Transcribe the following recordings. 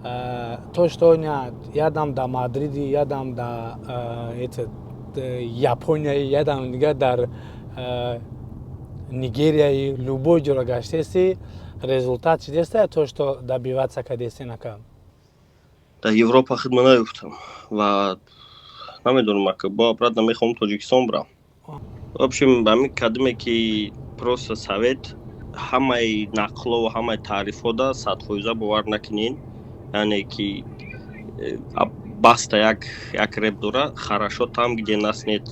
То что ядам да Мадриди, ядам да Японияи, ядам дига дар Нигерияи, любой ҷоро гаштеси, результат чидеста, то что добиваться кадестен, ака? Дар Европа хидма наёфтам ва намедонам, ака, бо обратно мехоҳам Тоҷикистон бирам. В общем, ҳамин кадиме ки просто совет: ҳамаи нақлову ҳамаи таърифҳода 100% бовар накунед. Яъне ки баста як реп дора: «Хорошо там, где нас нет».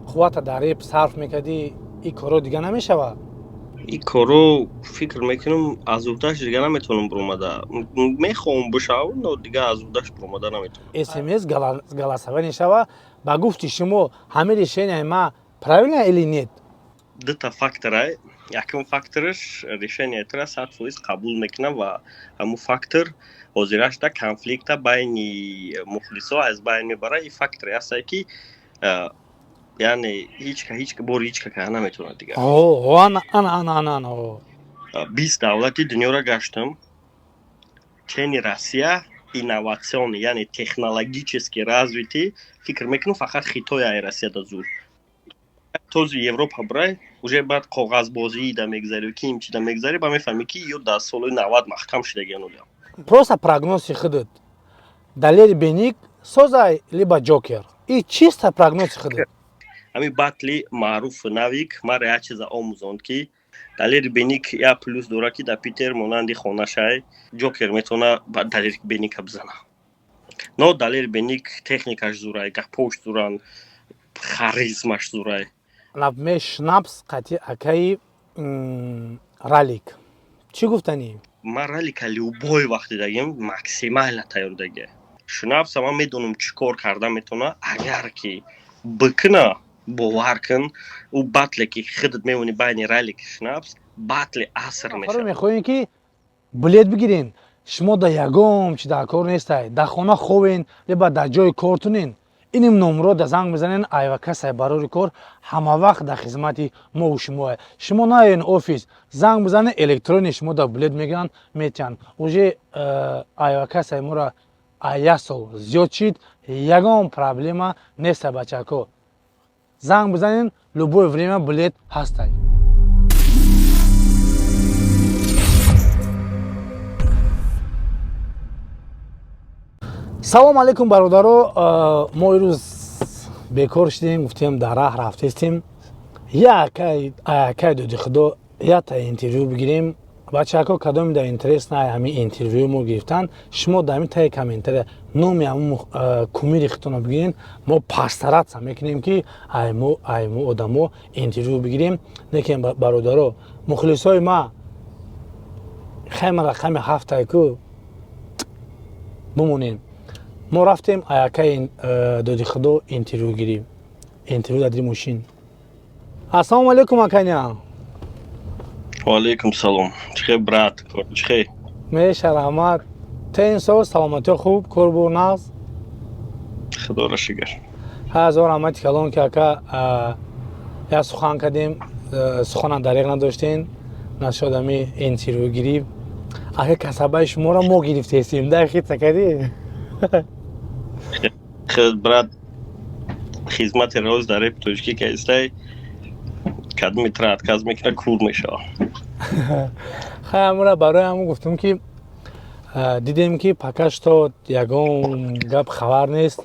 Қуввата дар реп сарф мекардӣ, и коро дига намешавад? И коро, фикр мекунам, аз уҳдаш дига наметавонам биромада. Мехоҳам бишав, но дига аз уҳдаш биромада наметавонам. СМС голосование шава. Ба гуфти шумо, ҳамин решение ма правильно или нет? Дута фактора. Якум фактораш: решение тра 100% қабул мекунам ва ҳамун фактор ҳозирашда конфликта байни мухлисо аз байн мебарад. И факторе ҳастае, ки яъне ҳичка ҳеч бори ҳичка кара наметавонад дигар. Ана. 20 давлати дунёро гаштам, чени Россия инновационный, яъне технологически развитый, фикр мекунам, фақат Хитой ай Россияда зур. Този Европа бирай, уже баъд коғазбозии да мегзари, ким чи да мегзари, ба мефаҳмӣ, ки ё дар солҳои 90 маҳкам шудагиан олям. Просто прогнози худат: Далери Беник созай либо Ҷокер, и чисто прогнози худат. Ҳамин батли маъруф Навик мара як чиза омӯзонд, ки Далери Беник як плюс дорад, ки дар Питер монанди хонашай. Ҷокер метавона ба Далери Беника бизана, но Далери Беник техникаш зурай, гапош зуран, харизмаш зурай. Например, Шнапс қати акаи Ралик чӣ гуфтанӣ? Ман Ралика любой вақт дидагим, максимально тайёрдагия. Шнапса ман медонам, чӣ кор карда метавона, агар ки бикуна. Бовар кун, ӯ батле ки худат мемонӣ байни Ралик, Шнапс, батли аср мешавад. Мехоҳем, ки билет бигирен. Шумо да ягон чи дар кор нестай, дар хона ховен либо дар ҷои кортунен, иним номро да занг мезанен. Айва касай барори кор ҳама вақт дар хизмати мову шумоа. Шумо наёен офис, занг бизанен, электрони шумо да билет мегиранд, метиҳанд. Уже айва касай моро як сол зиёд шид, ягон проблема неста. Бачако, занг бизанен, любое время билет ҳастай. Салом алейкум, бародаро. Мо ирӯз бекор шудем, гуфтем, дар раҳ рафтестем, якай доди худо якта интервю бигирем. Бачако, кадоми да интерес на ҳамин интервю мо гирифтан, шумо дар ҳамин таи комментария номи ҳамун кумири худтонро бигирен. Мо постараться мекунем, ки айму одамо интервю бигирем. Лекин, бародаро, мухлисои ма, хайма рақами ҳафтайку бимонем. Мо рафтем аякаи доди худо интервю гирим, интервю дар дили мошин. Ассалому алейкум, аканя. Ваалейкум салом. Чихе, брат, чихе? Меша, раҳмат. Тенсо, саломатиё хуб, корбор нағз? Худоро шукр. Ҳазор раҳмати калон, ки, ака, як сухан кардем, сухана дариқ надоштен, нашод ами интервю гириб. Ака, касабаи шуморо мо гирифтесем, дар хита кардӣ. Худ, брат, хизмати роз дар реп тоҷикӣ каистай, кадми тра отказ мекуна, кур мешава. Хай, амра барои ҳамн гуфтум, ки дидем, ки пока что ягон гап хабар нест,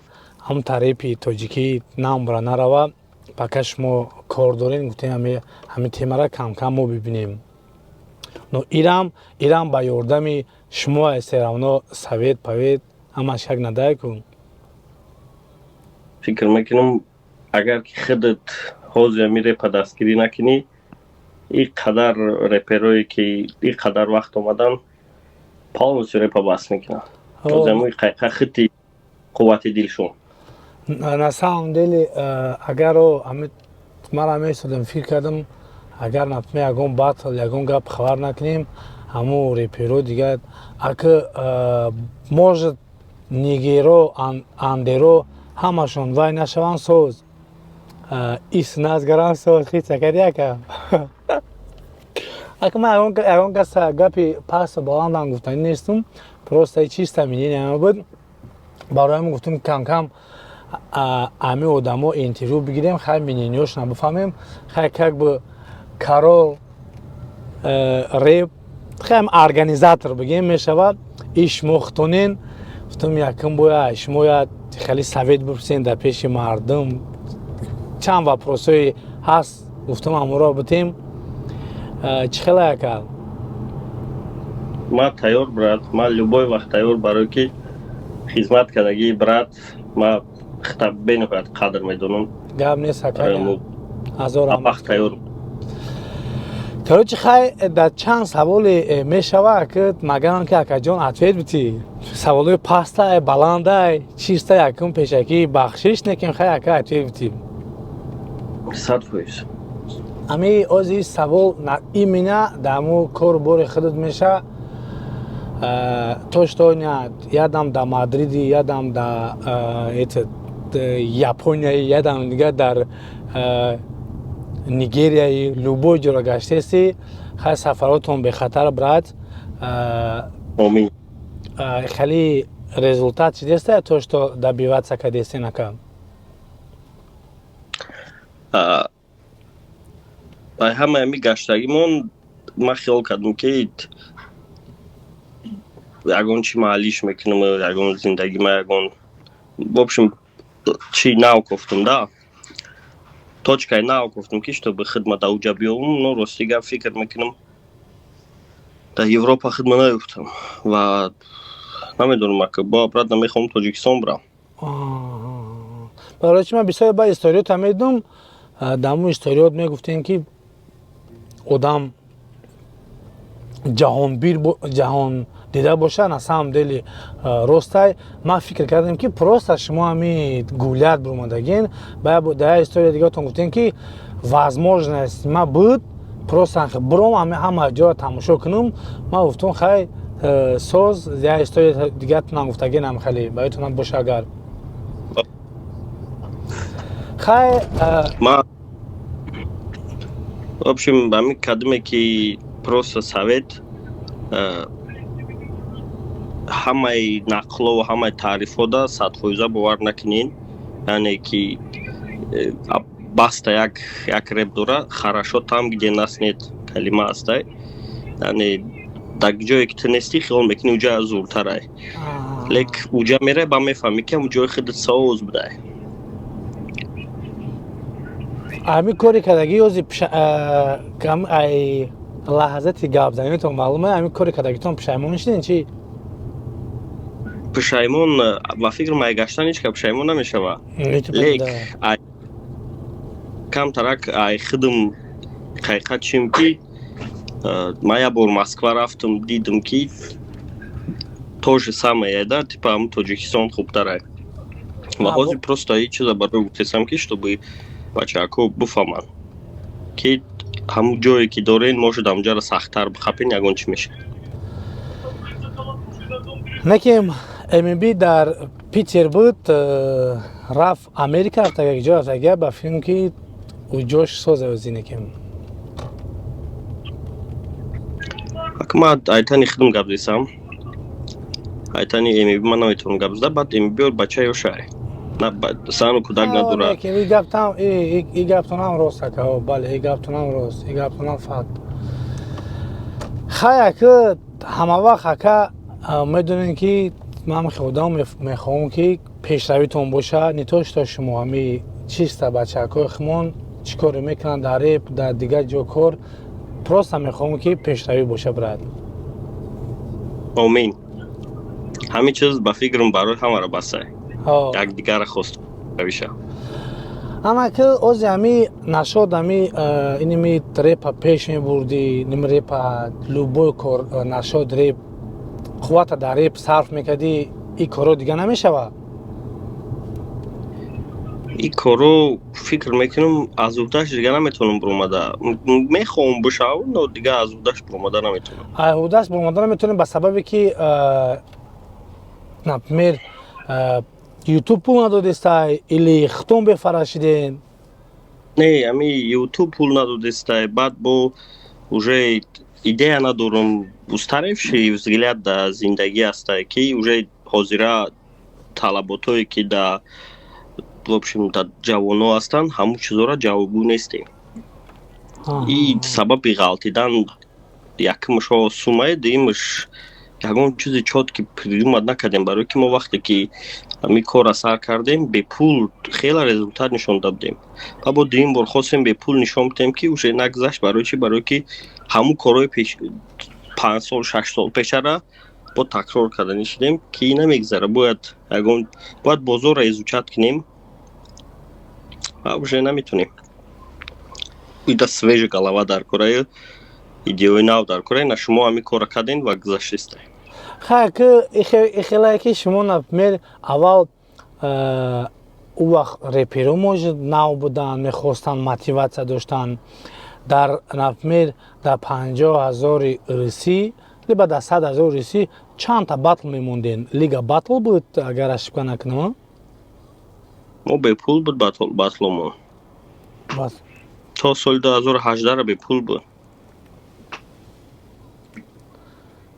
ҳам тарипи тоҷикӣ намбра нарава, пока шумо кор дорем, гуфтем, ҳамин темара камкам мо бибинем. Но ирам ба ёрдами шумо всё равно совет павет ҳамаш як надай кун. Фикр мекунам, агар ки худат ҳозир ами репа дастгирӣ накунӣ, ин қадар реперое ки ин қадар вақт омадан, полностью репа бас мекунанд. Хити қуввати дилшон. На самом деле, агаро мара месодам, фикр кардам, агар, например, ягон батл, ягон гап хабар накунем, ҳамун реперо дигар, ака, может, нигеро, андеро ҳамашон вай нашаванд, соз ис назгарам, соз хица кардяка. Ака, ман ягон кас гапи пасту баландам гуфтанӣ нестум, просто чисто мнение буд. Барои ҳамин гуфтум, кам-кам ами одамо интервю бигирем, хай, мнениёшона бифаҳмем. Хай, как бы король реп, хайм организатор бигем мешавад, и шумо хутонен. Гуфтум, якум боя шумо я хеле совет бипурсем дар пеши мардум. Чанд вопросҳое ҳаст, гуфтум, ҳаморо битем. Чӣ хела, яка? Ман тайёр, брат, ман любой вақт тайёр, барое ки хизмат кардагии, брат, ман хита бениҳоят қадр медонам. Гап нест, ака, ҳазор. Вақт тайёр. Короче, хай, дар чанд саволе мешава, ки магарам ки, акаҷон, ответ битӣ. Саволои пастай, баландай, чиста, якум пешакӣ бахшиш некем. Хай, ака, ответ битӣ. 100%. Ами ози савол именно даму кору бори худат меша. То что ядам да Мадриди, ядам да этот Япония, ядам дига дар Нигерияи, любой ҷоро гаштеси. Хай, сафаротон бехатар, брат. Омин. Хеле результат чидеста, то что добиваться кадестен, ака? Ҳамаи ами гаштагимон ман хиёл кардам, ки ягон чи маҳаллиш мекунам, ягон зиндагима, ягон, в общем, чи нав кофтум да, точкаи нав кофтум, ки чтобы хидма да уҷа биёвум. Но рости гап, фикр мекунам, дар Европа хидма наёфтам ва намедонам, ака, бо обратно мехоҳам Тоҷикистон бирам. Барои чи ман бисёр ба историёта медум, даму историёт мегуфтем, ки одам ҷаҳонбир, ҷаҳон дида боша. На самом деле ростай, ман фикр кардем, ки просто шумо ҳами гулят бурмадагин. Дар як история дигартон гуфтем, ки возможность ма буд, просто буром, ҳами ҳама ҷоро тамошо кунам. Ман гуфтум, хай, соз як история дигартонам гуфтагинам, хеле баётонам боша, агар хай. В общем, ҳамин кадиме ки просто совет, ҳамаи нақлову ҳамаи таърифҳода 100% бовар накунен. Яъне ки баста як реп дора, «Хорошо там, где нас нет», калима ҳастай. Яъне дар ҷое ки ту нестӣ, хиёл мекунӣ уҷа зуртарай, лек уҷа мерай, ба мефаҳмӣ, ки ҳамун ҷои худат соз будай. Ҳамин кори кардагӣ ози ай лаҳзати гапзанитон маълума, ҳамин кори кардагитон пушаймон шуден, чи? Пушаймон, ба фикрам, ай гаштан ҳеч ка пушаймон намешава, лек камтарак ай худам ҳақиқат чим, ки ман як бор Москва рафтам, дидам, ки то же самое да, типа ҳамун Тоҷикистон хубтарай. Ва ҳозир просто ҳеҷ чиза барои гуфтесам, ки чтобы бачаҳако бифаҳманд, ки ҳамун ҷое ки дорен, может, ҳамунҷаро сахттар бихапен, ягон чӣ мешавад. Некем МБ дар Питер буд, рафт Америка, рафта як ҷо рафтага, ба филм ки ҷош соза некем. Ака, ман айтани худам гап зесам, айтани МБ ман наметавонам гап зада. Баъд МБ бача ёшай, сану кӯдак надорад. И гаптонам рост, ака, бале, и гаптонам рост, и гаптонам факт. Хай, ака, ҳама вақт, ака, медонем, ки ман одам мехоҳам, ки пешравитон боша. Не то что шумо ҳами чиста, бачаҳакои хумон чӣ коре мекунанд дар реп, дар дигар ҷо кор, просто мехоҳам, ки пешравӣ боша, брат. Омин. Ҳамин чиз, ба фикрам, барои ҳамаро басай, якдигарро хост равиша. Ама ки ози ҳами нашод, ҳами иними репа пеш мебурдӣ, ними репа, любой кор нашод, реп, қуввата дар реп сарф мекардӣ, и коро дига намешавад? И коро, фикр мекунам, аз уҳдаш дига наметавонам буромада. Мехоҳам бошав, но дига аз уҳдаш буромада наметавонам. Аз уҳдаш буромада наметавонем, ба сабабе ки, например, Ютуб пул надодистай или хутон бефара шиден? Не, ами Ютуб пул надодистай, баъд бо уже Идея надорам, устаревший взгляд да зиндагӣ ҳастае, ки уже ҳозира талаботое, ки да, в общем, да ҷавоно ҳастанд, ҳамун чизоро ҷавобгӯ нестем. И сабаби ғалтидан якумашо сумае, дуюмаш ягон чизи чёткий придумать накардем, барое ки мо вақте ки ҳамин корра сар кардем, бепул хеле результат нишон додем ва бо дуюм бор хостем бепул нишон бидем, ки уже нагузашт. Барои чи? Барое ки ҳамун корҳои пеш, 5 сол, 6 сол пешара бо такрор карданӣ шудем, ки намегзара. Бояд ягон, бояд бозорро изучать кунем ва уже наметонем. Ида свежая голова дар кораи, идеои нав дар кораи. На, шумо ҳамин корро кардем ва гузаштиста. Хай, ки ихелае, ки шумо, например, аввал ӯ вақт реперо, может, нав буданд, мехостанд, мотиватсия доштанд. Дар, например, дар 50 000 русӣ либо дар 100 000 русӣ чандта батл мемонден? Лига батл буд, агар ошибка накунам. Мо бепул буд батломо. То соли 2018 бепул буд.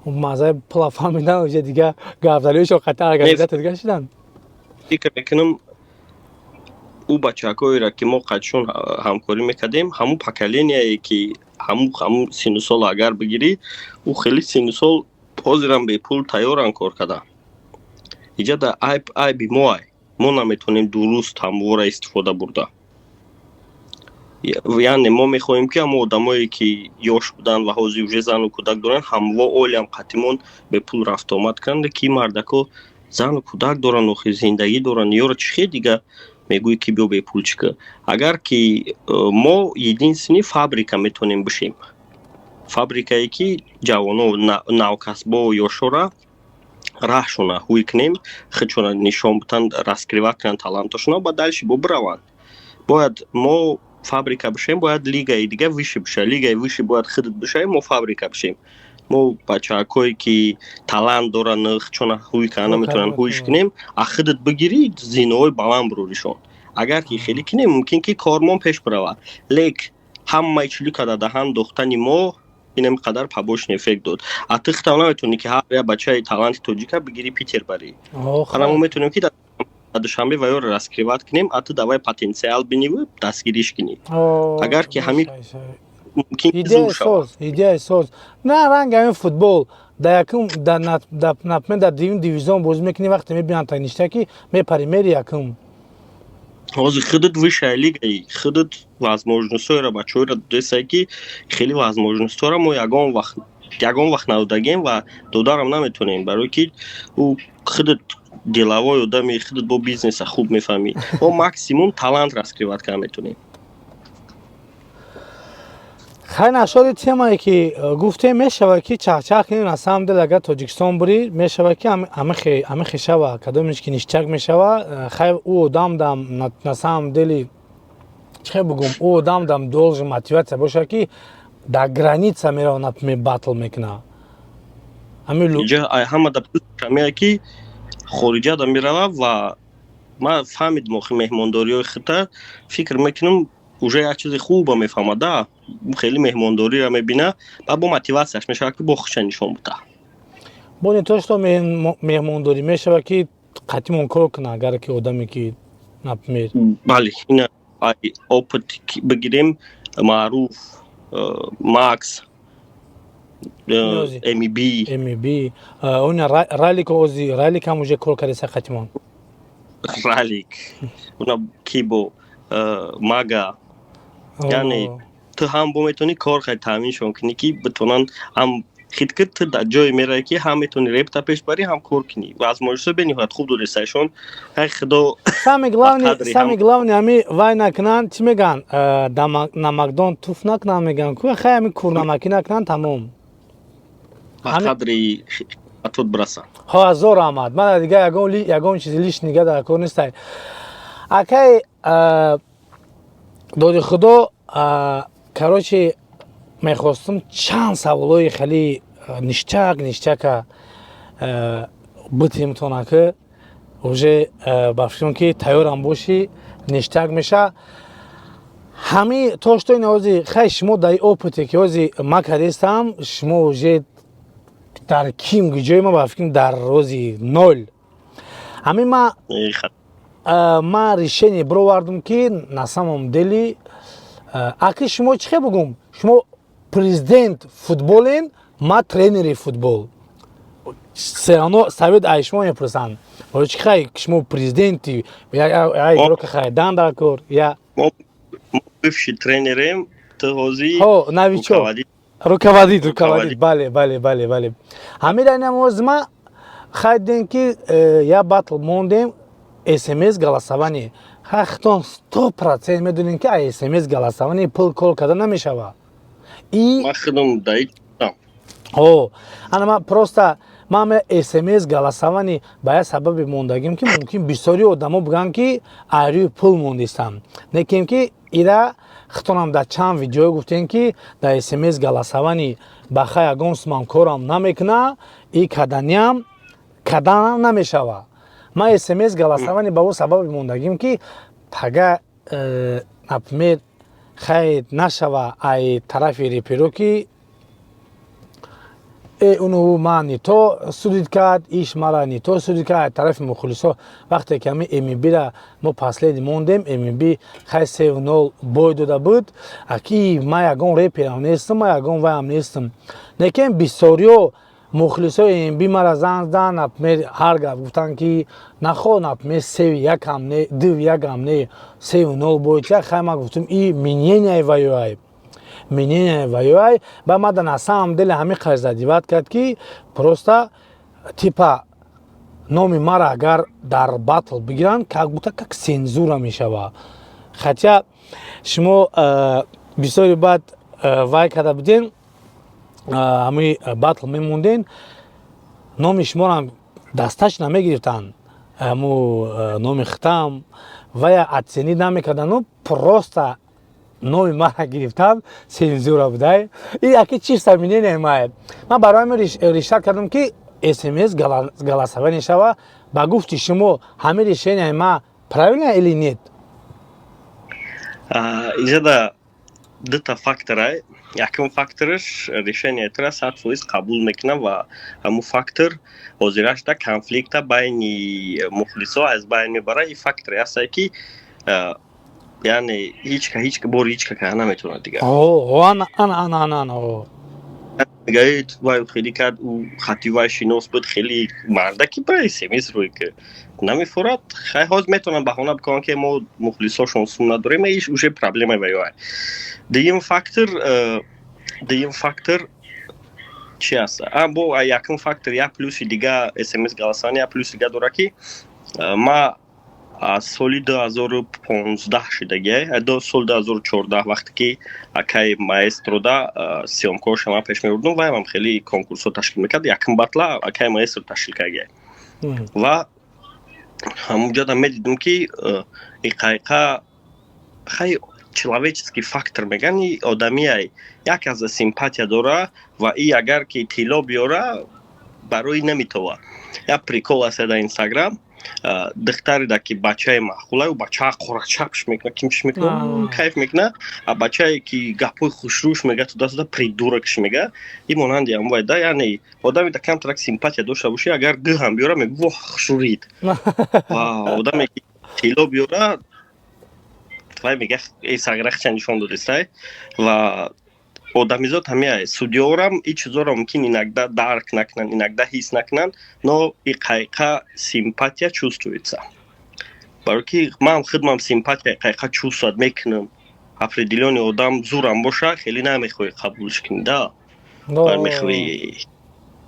Мазаи пула фаҳмидан, уже дига гапзаниҳошон қатъан организатор дига шуданд. Фикр мекунам, ӯ бачаҳакоеро, ки мо қадшон ҳамкорӣ мекардем, ҳамун поколение, ки ҳамун синну сол агар бигирӣ, ӯ хеле синну сол ҳозирам бепул тайёран кор кардан. Иҷа да айб айби мо ай, мо наметавонем дуруст ҳамвора истифода бурда. Яъне мо мехоҳем, ки ҳамон одамое, ки ёш буданд ва ҳозир уже зану кӯдак доранд, ҳамво олиам қатимон бепул рафтуомад кунанд, ки мардако зану кӯдак доранд, охи зиндагӣ доранд. Ёро чӣ хел дига мегӯӣ, ки биё бепул чӣ кар? Агар ки мо единственный фабрика метавонем бишем, фабрикае, ки ҷавоно, навкасбо, ёшора раҳшона ҳуй кунем, худшона нишон битанд, раскрывать кунанд талантошона, ба дальше бо бираванд. Бояд мо фабрика бишем, бояд лигаи дига выше биша, лигаи выше бояд худат бишавем, мо фабрика бишем. Мо бачаҳакое, ки талант доранд, худшона ҳуй карда наметавонанд, ҳуйш кунем, а худат бигирӣ, зинаҳои баланд буроришон. Агар ки хеле кунем, мумкин ки кормон пеш биравад. Лек ҳамаи чулика дар даҳан дохтани мо инам қадар побочный эффект дод. А ту худтам наметавонӣ, ки ҳар як бачаи таланти тоҷика бигирӣ, Питер барӣ. Ана мо метавонем, ки дар Душанбе ва ёро раскрывать кунем, а ту давай потенсиал биниву дастгириш кунӣ. Агар ки ҳамин мумкин. Идеяи соз, идеяи соз. На ранги ҳамин футбол, дар якум, например, дар дуюм дивизион бозӣ мекунӣ, вақте мебинанд та ништа, ки мепари, мери якум. Ҳозир худат высшая лигаи, худат возможностҳоеро бачаҳоеро додесае, ки хеле возможностҳоро мо ягон вақт надодагем ва додарам наметавонем, барое ки ӯ худат деловой одами, худат бо бизнеса хуб мефаҳмӣ. Мо максимум талант раскрывать карда метавонем. Хай, нашоди темае, ки гуфтем, мешавад, ки чахчах кунем. На самом деле, агар Тоҷикистон бурӣ, мешавад, ки амихе шава, кадомиш ки ништяк мешава. Хай, ӯ одам дам, на самом деле, чӣ хел бугум, ӯ одам дам должен мотиватсия бошад, ки дар граница мерава, например, батл мекуна. Иҷа ҳама да плюс ки хориҷа да мерава. Ва ман фаҳмидам, охи меҳмондориҳои хита, фикр мекунам, уже як чизи хуба мефаҳмад да, хеле меҳмондориро мебина ва бо мотиватсияш мешавад, ки бо худша нишон буда. Бо не то что меҳмондорӣ, мешавад, ки қатимон кор кунад, агар ки одаме, ки, например. Бале, ина опыт бигирем: Маъруф, Макс, мб. Мб, она Ралик, ози Ралик ҳам уже кор кардеса қатимон. Ралик, уна кибо мага, яъне ту ҳам бо метавонӣ кор хай таъминшон кунӣ, ки битонанд ҳам хиткир. Ту дар ҷое меравӣ, ки ҳам метавонӣ репта пеш барӣ, ҳам кор кунӣ. Возможностҳо бениҳоят хуб доресайшон. Ай худо. Самый главный, ҳами вай накунанд, чӣ мегӯянд, намакдон туф накунанд, мегӯянд ку, хай, ҳами курнамакӣ накунанд, тамом. Ба қадри хидматот бирасанд. Ҳо, ҳазор раҳмат. Мана, дига ягон чизи лишний дига дар кор нестай, акай доди худо. Короче, мехостум чанд саволҳои хеле ништяк ништяка битимтона, ки уже ба фикрам, ки тайёрам бошӣ, ништяк меша. Ҳами то что ин ҳози, хай, шумо дар опыте ки ҳози ма кардестам, шумо уже дар ким ҷои ма, ба фикрам, дар рози ноль. Ҳамин ма решение бировардум, ки на самом деле аки шумо чӣ хел бугум, шумо президент футболен, ма тренери футбол, всё равно совет ай шумо мепурсанд. Барои чӣ? Хай, шумо президенти, игрока хайдан дар кор я. Бывший тренерем, ту ҳозир Ҳо, новичок, руководит, руководит. Бале, ҳамира инам ҳозир ма хай дидем, ки я батл мондем, смс голосование. Хай, хитон 100% медонем, ки ай смс голосование пул кор карда намешавад. И ман худам даи. О, ана ма просто ман смс голосование ба як сабаби мондагим, ки мумкин бисёри одамо бигӯянд, ки айрӯи пул мондистам. Лекин ки ира хитонам дар чанд видео гуфтем, ки дар смс голосование ба хай ягон сумам корам намекуна и каданиам каданам намешава. Ман смс голосование ба о сабаби мондагим, ки пага, например, хай нашава ай тарафи реперо, ки э уну ман не то судить кард, иш мара не то судить кард, тарафи мухлисо. Вақте ки ҳами МБ-ра мо последний мондем, МБ хай 3-0 бой дода буд, аки ман ягон реперам нестам, ман ягон ваям нестам, лекин бисёриё мухлисои МБ мара занг задан, например, ҳар гап гуфтанд, ки нахо, например, севи якам не, див якам не, 3-0 бой ча. Хай, ман гуфтам, и мненияи ваёай, мнение ваёай. Ба мада на самом деле ҳамин қадр задевать кард, ки просто типа номи мара агар дар батл бигиранд, как будто как цензура мешава. Хотя шумо бисёри баъд вай карда буден, ҳамин батл мемонден, номи шуморам дасташ намегирифтанд, ҳаму номи хитам вая оценить намекардану просто номи мара гирифтам, цензура будай. И яки чисто мнение мае. Ман барои ҳамин решать кардам, ки смс голосование шава. Ба гуфти шумо, ҳамин решение ма правильно или нет? Инҷада дута фактора. Якум фактораш, решение тра 100% қабул мекунам ва ҳамун фактор ҳозирашда конфликта байни мухлисо аз байн мебара. И факторе ҳастае, ки яъне ҳичка ҳеч бори ҳичка кара наметавонад дигар. Ана. Мегаед, вай хеле кард, ӯ хати вай шинос буд, хеле мардаки ба смс рӯй ки намефурад. Хай, ҳозир метавонам баҳона бикунам, ки мо мухлисошон сум надорем, иш уже проблема ваёай. Дуюм фактор чи аст? Бо якум фактор як плюси дига, смс голосование як плюси дига дорад, ки ма аз соли 2015 шудагиай, соли 2014, вақте ки акай маэстрода съёмкаҳоша ман пеш мебурдум, ваям хеле конкурсҳо ташкил мекард. Якум батла акай маэстро ташкил кардагиай ва ҳамунҷода медидум, ки иқайқа, хай, человеческий фактор меган, и одамиай як аз симпатия дора ва и агар ки тилло биёра, барои наметова. Як прикол аст дар Инстаграм: духтареда ки бачаи маъқулай, бачаа қорачапш мекуна, кимчиш мекуна, кайф мекуна, а бачае ки гапҳои хушрӯш мега, туда-сюда, придурокш мега. И монанди ҳамвай да, яъне одаме да камтарак симпатия дошта бошӣ, агар гӯ ҳам биёра, мегӯ: «Воҳ, хушрӯид». Ва одаме ки тилло биёра, вай мега: «Саграхча нишон додистай». Ва одамизод ҳамеа, судьёрам и чизоро мумкин иногда дарк накунанд, иногда ҳис накунанд, но и қайқа симпатия чувствуется. Барои ки ман худмам симпатия қайқа чувствовать мекунам. Определённый одам зурам боша, хеле намехоҳӣ қабулш кунӣ да, мехоҳӣ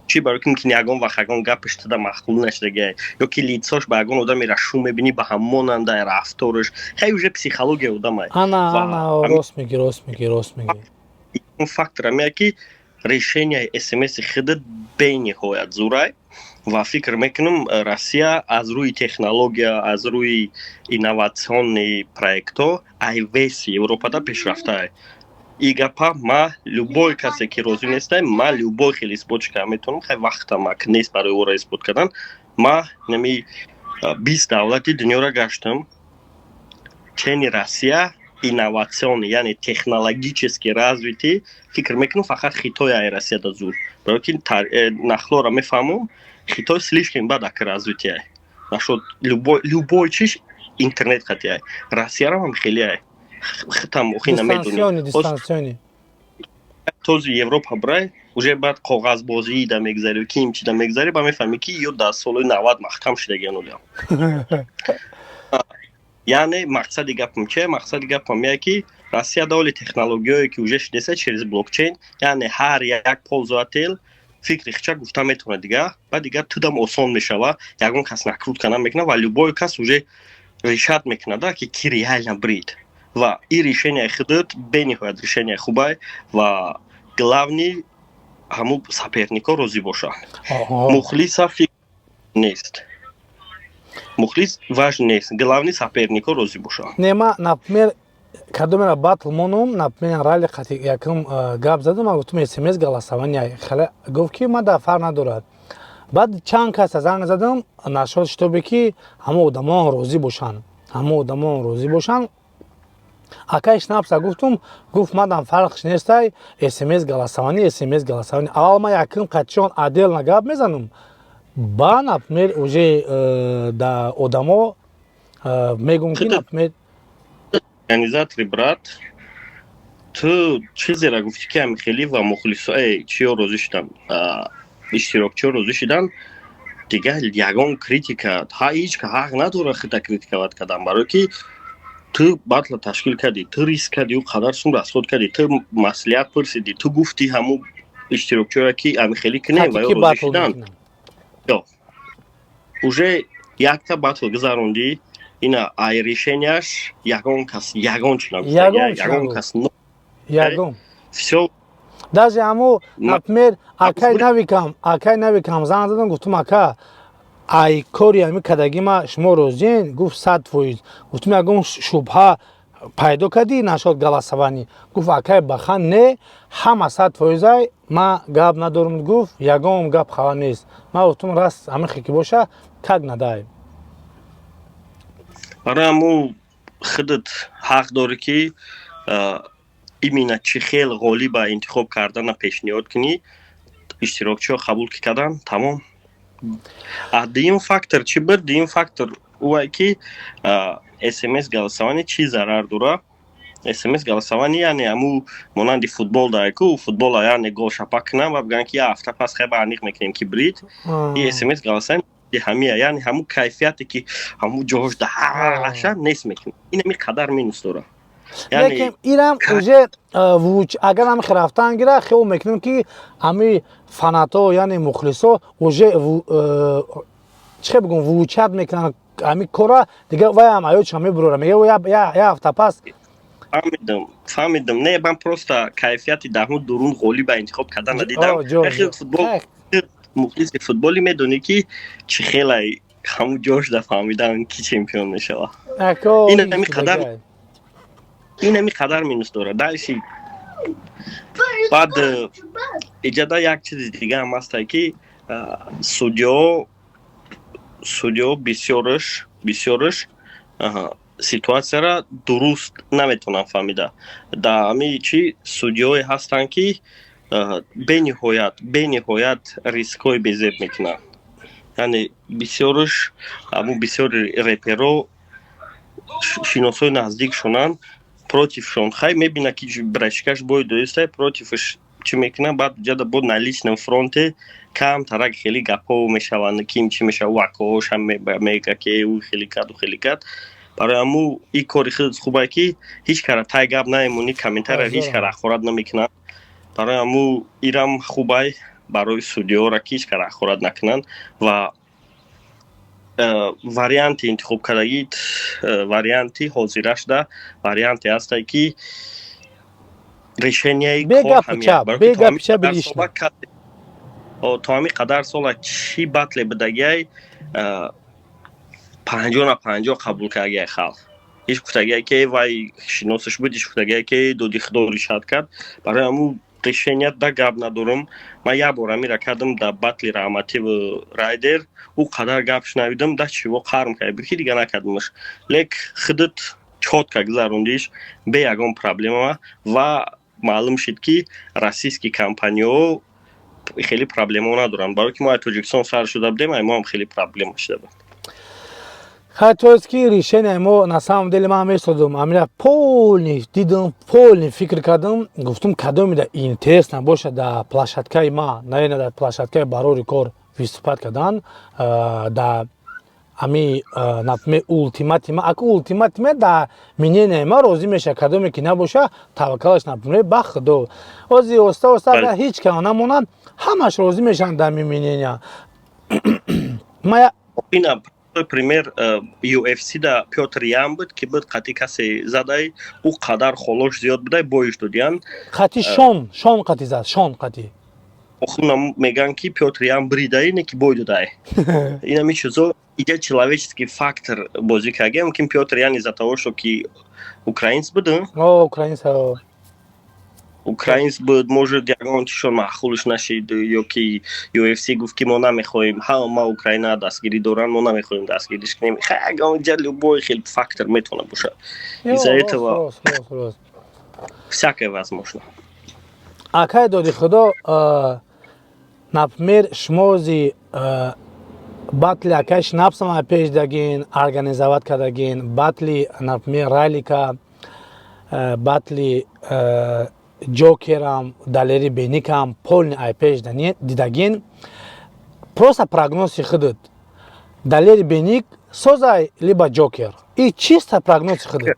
чӣ? Барои ки мумкин ягон вақт ягон гапаш туда маъқул нашудагиай ё ки лицош ба ягон одамера шу мебинӣ, ба ҳамонанда рафтораш. Хай, уже психология одамай. Ана, рост мегӣ, рост мегӣ, рост мегӣ. Фактор ҳамеа, ки решенияи смси худат бениҳоят зурай. Ва фикр мекунам, Россия аз рӯи технология, аз рӯи инновационный проектҳо ай веси Европада пешрафтае. И гапа ма любой касе ки розӣ нестай, ма любой хел исботш карда метавонам. Хай, вақтам нест барои ӯро исбот кардан. Ма нами 20 давлати дунёро гаштам, чени Россия. Инновационный, яъне технологически развитый, фикр мекунам, фақат Хитой ай Россияда зур, барои ки нахлора мефаҳмам, Хитой слишком бад ака развитие нашуд, любой чиш интернет хати. Россиярам ҳам хеле ай хитам охи намедонӣ. Дистанционный. Този Европа брай, уже баъд коғазбозии да мегзари, ким чи да мегзари, ба мефаҳмӣ, ки ё дар солҳои 90 маҳкам шудагиан олиам. Яъне мақсади гапам че? Мақсади гапам я ки Россия доли технологияое ки уже шудеса через блокчейн, яъне ҳар як пользователь фикри хича гуфта метавонад, дига баъд дигар тудам осон мешава, ягон кас накрутка намекунад ва любой кас уже решать мекунада, ки реально брид. Ва и решение худат бениҳоят решение хубай ва главный ҳамун соперникҳо розӣ бошанд. Мухлиса фикр нест, мухлис важн нест, главный соперникҳо розӣ бошанд. Не, ма, например, кадомера батл монум, например, ралли қати якум гап задам, ма гуфтум, смс голосование хеле гуфт, ки ма да фарқ надорад. Баъд чанд каса занг задам, нашод, чтобы ки ҳама одамон розӣ бошанд, ҳама одамон розӣ бошанд. Акай Шнапса гуфтум, гуфт, мадам фарқш нестай, смс голосование, смс голосование. Аввал ма якум қатишон отдельно гап мезанам, ба, например, уже да одамо мегум, ки, например. Организатори, брат, ту чизера гуфтӣ, ки ами хеле ва мухлисо чиё розӣ шуданд, иштирокчиё розӣ шуданд, дигар ягон критика ҳеҷ ҳақ надора хита критиковать кардан, барое ки ту батла ташкил кардӣ, ту риск кардӣ, ӯ қадар сум расход кардӣ, ту маслиҳат пурсидӣ, ту гуфтӣ ҳамун иштирокчиёра, ки ами хеле кунем, ва ё розӣ шуданд. Уже якта батл гузарондӣ, ина ай решенияш ягон кас ягон чи нагуфта, ягон кас. Ягон. Всё. Даже ҳаму, например, акай Навикам занг задам, гуфтум, ака, ай кори ҳами кадагима шумо розиен? Гуфт, 100%. Гуфтум, ягон шубҳа пайдо кардӣ нашод голосование? Гуфт, акай бахан, не, ҳама 100%-ай, ма гап надорам. Гуфт, ягон гап хабар нест. Ма гуфтум, раст ҳамин хе ки боша, как надай. Барои ҳаму худат ҳақ дорӣ, ки именно чӣ хел ғолиба интихоб кардана пешниҳод кунӣ, иштирокчиҳо қабул ки кардан, тамом. Дуюм фактор чӣ буд? Дуюм фактор ӯае, ки смс голосование чӣ зарар дора? Смс голосование, яъне ҳаму монанди футбол даку, футбола, яъне гол шапак кунам ва бигӯянд, ки як ҳафта пас хеба аниқ мекунем, ки брид. И смс голосование ҳамия, яъне ҳамун кайфияте, ки ҳамун ҷош даҳаша нест мекунад, ин ҳами қадар минус дора. Лекин ирам уже агар ҳами рафтан гира, хиёл мекунем, ки ҳами фанато, яъне мухлисо, уже чӣ хел бигӯм, вучат мекунанд ҳами кора, дигар вай ҳам аёдшон мебурора, мега, як ҳафта пас. Фаҳмидам, фаҳмидам. Не, ман просто кайфияти даҳму дурун ғолиба интихоб кардан надидам. Футбол, мухлиси футболӣ медонӣ, ки чӣ хелай ҳамун ҷош да фаҳмидан, ки чемпион мешава. Ин ҳами қадар минус дорад. Дальше баъд иҷада як чизи дига ҳам ҳастае, ки судьё бисёрш ситуатсияра дуруст наметавонам фаҳмида. Дар ҳами чи судьёе ҳастанд, ки бениҳоят рискҳои безеб мекунанд, яъне бисёрш ҳамун бисёри реперо шиносои наздикшонанд, протившон хай мебина, ки брачкаш бой доистай, противш чӣ мекунад, баъд ҷада бо на личном фронте кам тарак хеле гапҳо мешаванд, ким чӣ мешава, вакоошам мега, ки ӯ хеле кард, ӯ хеле кард. Барои ҳаму и кори худат хубае, ки ҳеҷ кара тай гап намемонӣ, комментария ҳеҷ кара ҳақорат намекунанд. Барои ҳаму ирам хубай барои судьёра, ки ҳеҷ кара ҳақорат накунанд. Ва варианти интихобкардагит, варианти ҳозирашда варианте ҳастае, ки решенияи кор то ҳамин қадар сола чӣ батле будагиай, 50 на 50 қабул кардагиай халқ. Ҳеҷ гуфтагиай, ки вай шиносаш буд, ҳеҷ гуфтагиай, ки доди худо решать кард. Барои ҳамун решения да гап надорам. Ман як бор амира кардам дар батли Раҳмативу Райдер, ӯ қадар гап шунавидам, да чиво қарм кард, ки дига накардамаш. Лек худат Чётко гузарондиш, бе ягон проблема, ва маълум шид, ки российский компаниҳо хеле проблемао надоранд, барое ки мо аз Тоҷикистон сар шуда будем, ай мо ҳам хеле проблема шуда буд. Хай, то есть ки решение мо, на самом деле, ман месодум, амира полный дидам, полный фикр кардам, гуфтум, кадомида интересно боша да площадкаи ма, наверное, да площадкаи барори кор выступать кардан, да ами, например, ултиматима, ака ултиматима да мнение ма розӣ меша, кадоме ки набоша, таваккалаш, например, ба Худо. Ози оста оста агар ҳеҷ кана намонад, ҳамаш розӣ мешаванд дар ми мнения ма. Ина пример, UFC да Пётр Ян буд, ки буд, қати касе задай, ӯ қадар холош зиёд будай, боиш додиян. Қати Шон қати зад, Шон қати. Охуна меган, ки Пётр Ян бридай, не ки бой додай. Инами чизо иҷа человеческий фактор бозӣ карда, мумкин Пётр Ян из-за того, что ки украинц буд. О, украинц. Украинц буд, может, ягон чишон маъқулш нашид, ё ки UFC гуфт, ки мо намехоҳем, ҳама Украина дастгирӣ доранд, мо намехоҳем дастгириш кунем. Ягон ҷа любой хел фактор метавона бошад. Из-за этого всякое возможно. Акай доди Худо, например, шумози батли акай Шнапсама пеш дагин, организовать кардагин батли, например, Ралика, батли Ҷокерам, Далери Беникам полный ай пеш дидагин. Просто прогнози худат: Далери Беник созай либо Ҷокер, и чисто прогнози худат.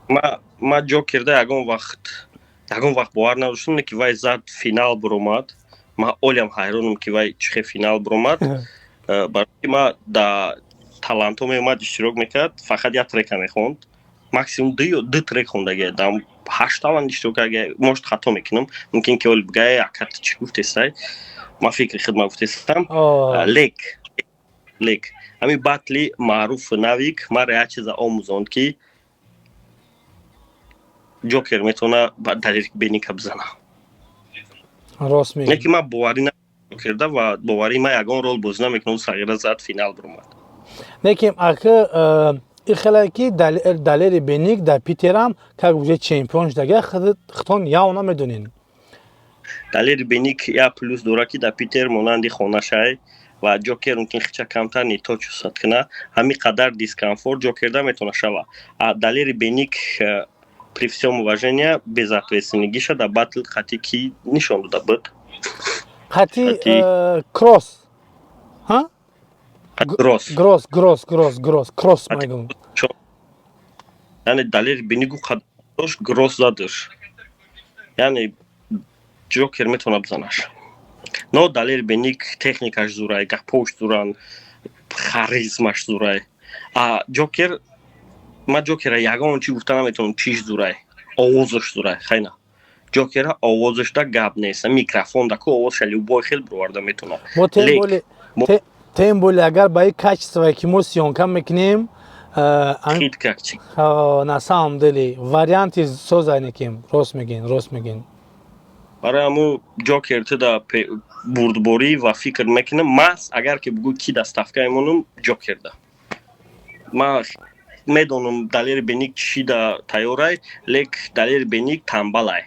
Ма Ҷокерда ягон вақт бовар надоштам, ки вай зад, финал буромад. Ма олиам ҳайронам, ки вай чӣ хел финал буромад, барои ма да талантҳо меомад, иштирок мекард, фақат як трека мехонд, максимум ду трек хондагия, дар ҳашт талант иштирок карда. Может, хато мекунам, мумкин ки оли бигае, акат чӣ гуфтесай, ма фикри худ ма гуфтесам. Лек ҳамин батли Маъруфу Навик мара як чиза омӯзонд, ки Ҷокер метавона Далери Беника бизана. Рост мегӯӣ. Не ки ман боварӣ накарда ва боварии ман ягон рол бозӣ намекунад, сағира зад, финал биромад. Лекин ака, и хеле ки Далери Беник дар Питерам как уже чемпион шудага, худтон яв намедонед. Далери Беник як плюс дорад, ки дар Питер монанди хонашай, ва Ҷокер мумкин хича камтар не то чувствовать куна, ҳамин қадар дискомфорт Ҷокерда метавона шава. А Далери Беник, при всем уважения, безответственныйгиша дар батл қати ки нишон дода буд? Қати Кросс. Гросс. Гросс, Гросс, Гросс, Гросс, Кросс мегум. Яъне Далери Бенику қадар дошт, Гросс задаш, яъне Ҷокер метавона бизанаш, но Далери Беник техникаш зурай, гапош зуран, харизмаш зурай. А Ҷокер, ман Ҷокера ягон чи гуфта наметавонам, чиш зурай, овозаш зурай. Хайна, Ҷокера овозашда гап нест, микрофон даку овозша любой хел бироварда метавонад. Тем более агар ба ин качествое ки мо съёмка мекунем, на самом деле варианти созайнеким. Рост мегин, рост мегин. Барои ҳамун Ҷокер туда бурдборӣ ва фикр мекунам, мас агар ки бугӯ, ки ставка мемонам, Ҷокерда. Ман медонам, Далери Беник чӣ да тайёрай, лек Далери Беник тамбалай.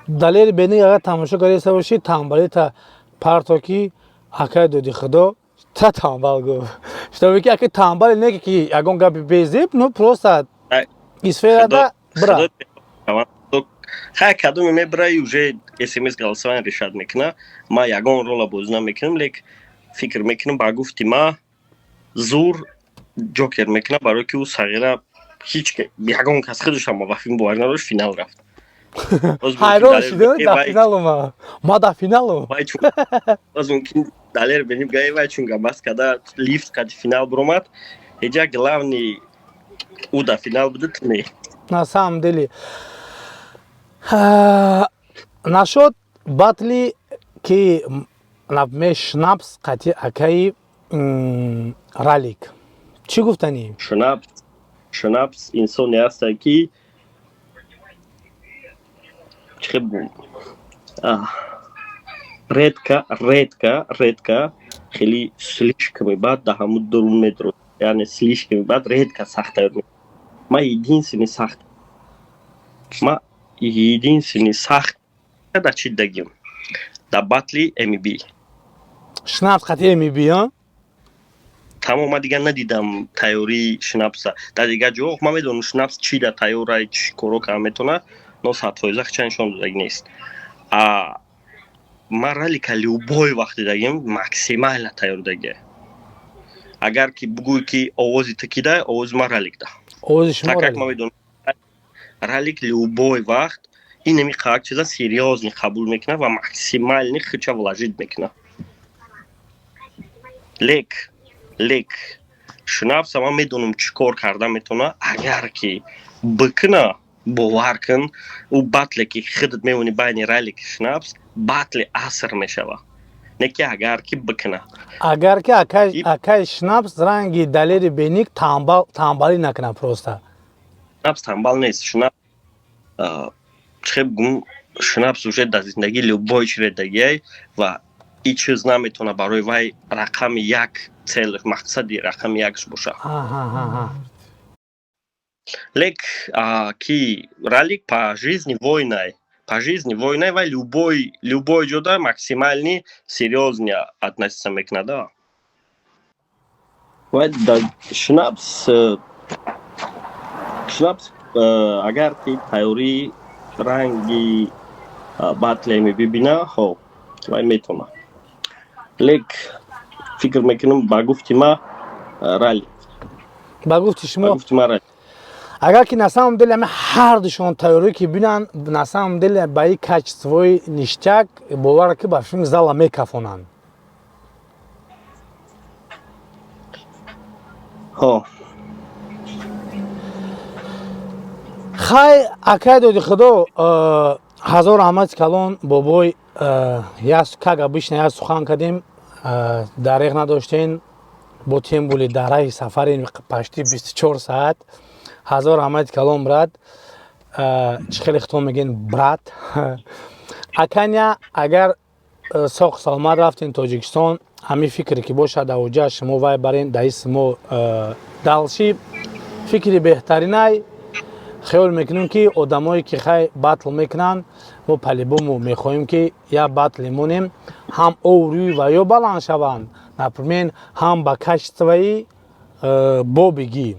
Далери Беник, агар тамошо карда бошӣ, тамбалита парто, ки акай доди Худо та тамбал гуфт, чтобы ки ака тамбали не ки ягон гапи безеб, ну просто исферада бра. Хай, кадоме мебраи, уже смс голосование решать мекуна. Ма ягон рола бозӣ намекунам, лек фикр мекунам, ба гуфти ма зур Ҷокер мекуна, барое ки ӯ сағира ҳеҷ ягон кас худашам ба филм боварӣ надошт, финал рафт. Ҳайрон шудем, дар финал омад, ма дар финал. Боз мумкин Далер беним гаи вай чун габас када лифт қади финал биромад, ҳеҷа главный ӯ дар финал буда, ту не. На самом деле, нашод батли ки, например, Шнапс қати акаи Ралик, чӣ гуфтанӣ? Шнапс инсоне ҳаста, ки чӣ редко, редко, редко хеле слишком бад да ҳамун дурун медро. Яъне слишком баъд редко сахт тайёр мекунад. Ман единственный сахт, ман единственный сахт дар чӣ дидагим? Дар батли МБ. Шнапс қати МБ, а? Тамом, ман дигар надидам тайёрии Шнапса дар дигар ҷо. Ман медонам, Шнапс чӣ да тайёра, чӣ коро карда метавона, но 100% хча нишон додагӣ нест. А ман Ралика любой вақт дидагим, максимально тайёр дагия. Агар ки бугӯй, ки овози ту кида, овози ман Ралик да. Овози шумо. Так как ман медонам, Ралик любой вақт инами қак чиза серьёзно қабул мекунад ва максимально хича вложить мекунад. Лек Шнапса ман медонам, чӣ кор карда метавона. Агар ки бикуна, бовар кун, ӯ батле ки худат мемонӣ байни Ралик, Шнапс, батли аср мешава. Не ки агар ки бикуна. Агар ки акай Шнапс ранги Далери Беник тамбалӣ накунад просто. Шнапс тамбал нест. Шнапс, чӣ бигӯм, Шнапс уже дар зиндагӣ любой чире дагиай ва ин чиз наметавона барои вай рақами як цель, мақсади рақами якш боша. Лек ки Ралик по жизни войнай, по жизни войнай вай любой ҷода максимально серьёзно относиться мекунад, да. Вай да Шнапс, Шнапс агар ки тайёрии ранги батле бибина, хоб, вай метавона. Лек фикр мекунам, ба гуфти ма, Ралик. Ба гуфти шумо. Гуфти ма, Ралик. Агар ки на самом деле ами ҳардушон тайёрӣ ки бинанд, на самом деле ба и качествои ништяк, бовар ки ба филм зала мекафонанд. Хо. Хай, акай доди худо, ҳазор раҳмати калон, бобой. Как обычно, як сухан кардем, дареғ надоштен, бо тем були дар раҳи сафари почти 24 саат. Ҳазор раҳмати калон, брат. Чӣ хеле хитоб мегӯен, брат. Аканя, агар соқ саломат рафтем Тоҷикистон, ҳамин фикре ки бошад дар шумо, вай барен даиси мо далши фикри беҳтаринай. Хиёл мекунем, ки одамое ки хай батл мекунанд, мо по-любому мехоҳем, ки як батле монем, ҳам оврӯи ва ё баланд шаванд, например, ҳам ба качествои бобигӣ.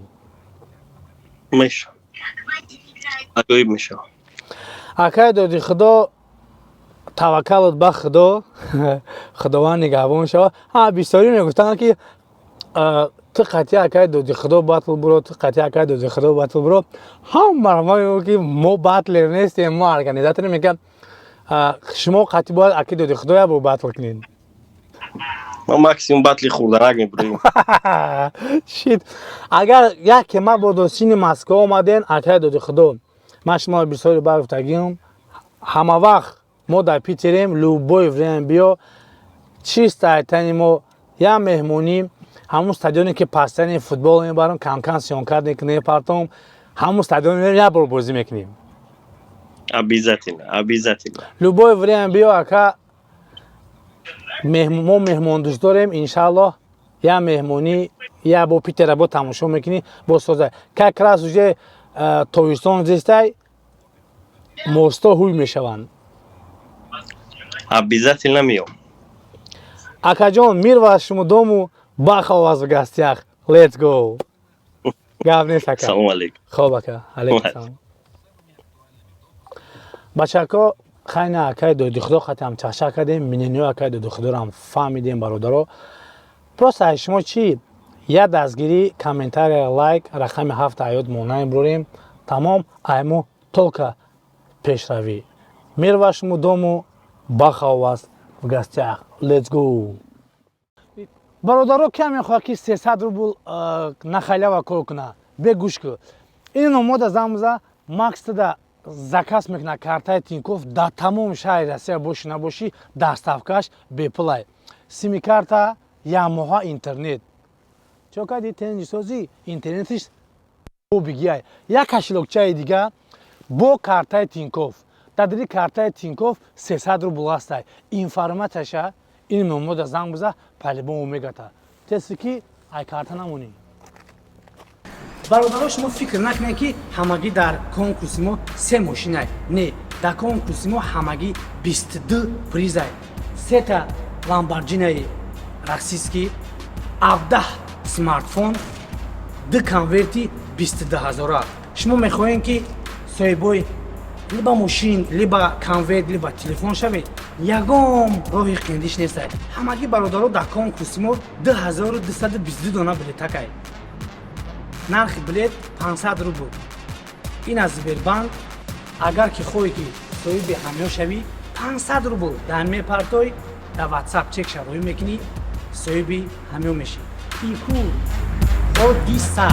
Меша, аҷоиб мешава. Акай доди худо, таваккалот ба худо, Худованд нигаҳбон шава. Ҳа, бисёрӣ мегуфтанд, ки ту қатъи акай доди худо батл буро, ту қатъи акай доди худо батл буро. Ҳама мо ки мо батлер нестем, мо организатор. Мегӯям, шумо қатъи бояд аки доди худо як бор батл кунед. Ма максимум батли хурданак мебурем. Шит, агар яке мабодо сини Москва омаден, акай доди худо, ман шумо бисёри бар гуфтагиам, ҳама вақт мо дар Питерем, любое время биё, чисто айтани мо як меҳмонӣ, ҳамун стадионе ки пастани футбол мебарам, камкам съёмка мекунем, партом ҳамун стадион мерем, як бор бозӣ мекунем. Обязательно, обязательно. Любое время биё, ака, мо меҳмондӯст дорем. Иншааллоҳ, як меҳмонӣ, як бо Питера бо тамошо мекунӣ, бо соза. Как раз уже тобистон зистай, мосто ҳуй мешаванд. Обязательно миём. Акаҷон, мир вашему дому, баха вас в гостях. Let's go, гап нест, ака. Салому алейкум. Хоб, ака, алейкум салом. Бачако, хайна, акай доди худо қатиам чаша кардем, минениё акай доди худорам фаҳмидем. Бародаро, просто аз шумо чӣ? Як дастгирӣ, комментария, лайк, рақами ҳафта ҳаёт мо намебурем. Тамом, айму только пешравӣ. Мир вашему дому, баха у вас в гостях. Let's go. Бародаро, кия мехоҳад, ки 300 рубл на халява кор куна? Бегӯш ку, ин омода замза максада заказ мекунад. Картаи Тинькофф дар тамоми шаҳри Россия бошӣ набошӣ, доставкаш бепулай. Сими-карта, якмоҳа интернет. Чо кади тенҷисозӣ, интернетиш бигияй, як кошелёкчаи дига бо картаи Тинькофф. Дар дили картаи Тинькофф 300 рубл ҳастай. Информатсияша ин меомода занг биза, по-любому мегата. Теси ки ай карта намонӣ. Бародаро, шумо фикр накунед, ки ҳамагӣ дар конкурси мо се мошинай. Не, дар конкурси мо ҳамагӣ 22 призай: сета Ламборҷинаи российский, 17 смартфон, ду конверти 22 ҳазора. Шумо мехоҳем, ки соҳибои либо мошин, либо конверт, либо телефон шавед, ягон роҳи қиндиш нестай. Ҳамагӣ, бародаро, дар конкурси мо 2222 дона билетакай. Нархи билет 500 рубл. Ин аз Сбербанк. Агар ки хоҳӣ, ки соҳиби ҳамё шавӣ, 500 рубл дар мепартой, дар Ватсап чек шароӣ мекунӣ, соҳиби ҳамё мешӣ. Ику ҳодиса.